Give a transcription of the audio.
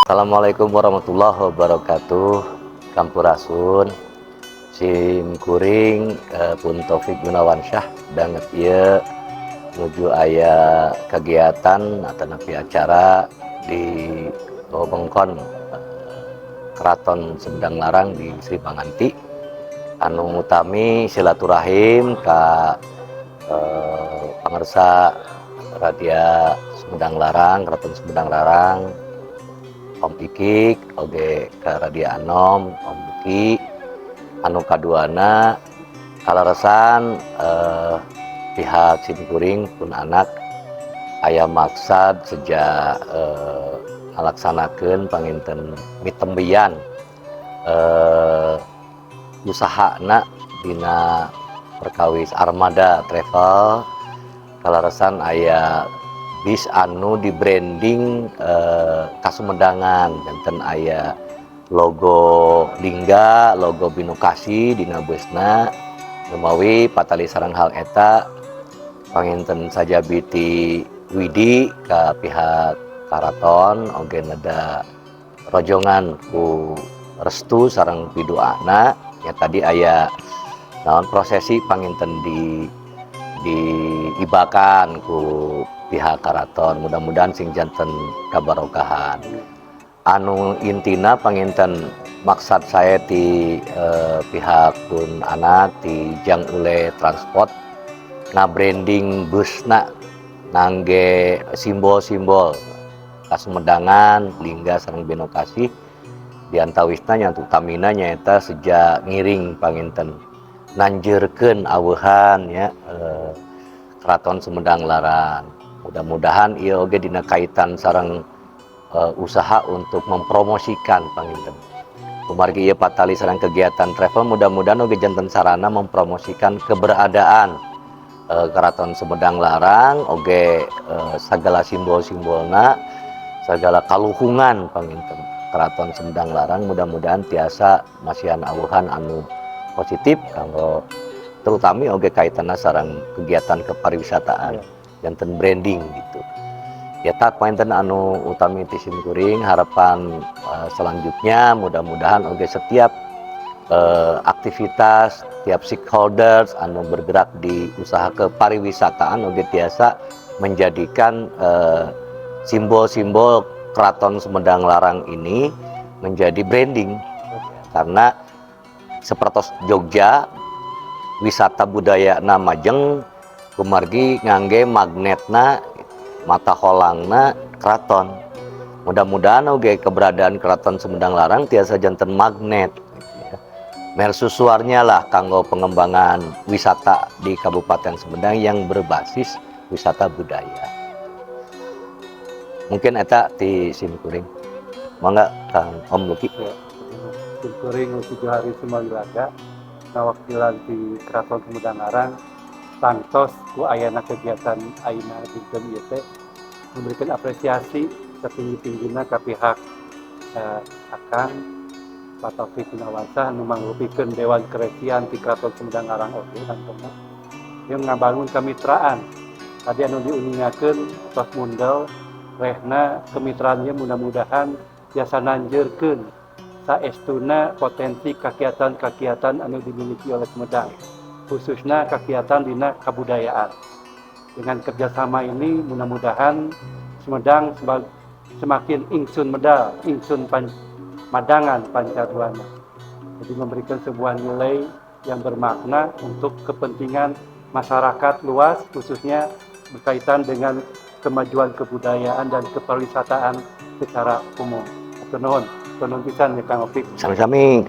Assalamualaikum warahmatullahi wabarakatuh. Sampurasun. Sim kuring pun Taufik Gunawansyah danget ieu nuju aya kegiatan atau acara di wewengkon Keraton Sumedang Larang di Sri Panganti anu utami silaturahim ka pangersa Radia Sumedang Larang, Keraton Sumedang Larang, Om Ikik, oge ka Radia Anom, Om Buki. Anu kaduana kaleresan pihak simkuring pun anak aya maksad sejak ngalaksanakeun panginten mitembeyan usahana dina perkawis armada travel. Kaleresan aya bis anu di branding kasumedangan, janten aya logo Lingga, logo Binokasih dina busna. Numawi patali sareng hal eta panginten sajabi ti Widi ka pihak karaton oge neda rojongan ku restu sareng piduana ya. Tadi aya naon prosesi panginten di diibakan ku pihak karaton, mudah-mudahan sing janten kabarokahan. Anu intina panginten maksad saya di pihak pun anak di Jang Ule Transport nga-branding busna ngangge simbol-simbol kasumedangan, Lingga sareng Binokasih. Diantawisna nya utamina nyaeta sejak ngiring panginten nanjeurkeun aweuhan ya Keraton Sumedang Larang. Mudah-mudahan ieu oge dina kaitan sareng usaha untuk mempromosikan panginten kumargi ieu patali sareng kegiatan travel, mudah-mudahan oge janten sarana mempromosikan keberadaan Keraton Sumedang Larang oge segala simbol-simbolna, segala kaluhungan panginten Keraton Sumedang Larang. Mudah-mudahan tiasa masihan awuhan anu positif kanggo terutama oge kaitanna sareng kegiatan kepariwisataan, janten branding gitu ya. Tak panginten anu utami ti simkuring. Harapan selanjutnya mudah-mudahan oge setiap aktivitas tiap stakeholders anu bergerak di usaha kepariwisataan oge tiasa menjadikan simbol-simbol Keraton Sumedang Larang ini menjadi branding, karena sepertos Jogja wisata budaya majeng kumargi ngangge magnetna, mata holangna keraton. Mudah-mudahan oge keberadaan Keraton Sumedang Larang tiasa janten magnet gitu ya, mercusuarnya lah kanggo pengembangan wisata di Kabupaten Sumedang yang berbasis wisata budaya. Mungkin eta ti simkuring. Mangga, Kang Om Luki. Ya, simkuring Luki Johari Sumawilaga ngawakilan di Keraton Sumedang Larang. Tangtos ku ayana kegiatan ayeuna dinten ieu teh memberikan apresiasi setinggi-tinggina ke pihak akan Pak Taufik Gunawansyah nu mangrupikeun Dewan Keresian di Keraton Sumedang Larang oge kantongna yang ngabangun kemitraan tadi anu diuningakeun tos mundel rehna kemitraannya. Mudah-mudahan tiasa nanjeurkeun saestuna potensi kegiatan-kegiatan anu dimiliki oleh Sumedang, khususnya kegiatan dina kebudayaan. Dengan kerjasama ini mudah-mudahan Sumedang semakin ingsun medal, ingsun pan, madangan pancaduana. Jadi memberikan sebuah nilai yang bermakna untuk kepentingan masyarakat luas, khususnya berkaitan dengan kemajuan kebudayaan dan kepariwisataan secara umum. Hatur nuhun, nuhun pisan ya, Kang Opik. Sami-sami.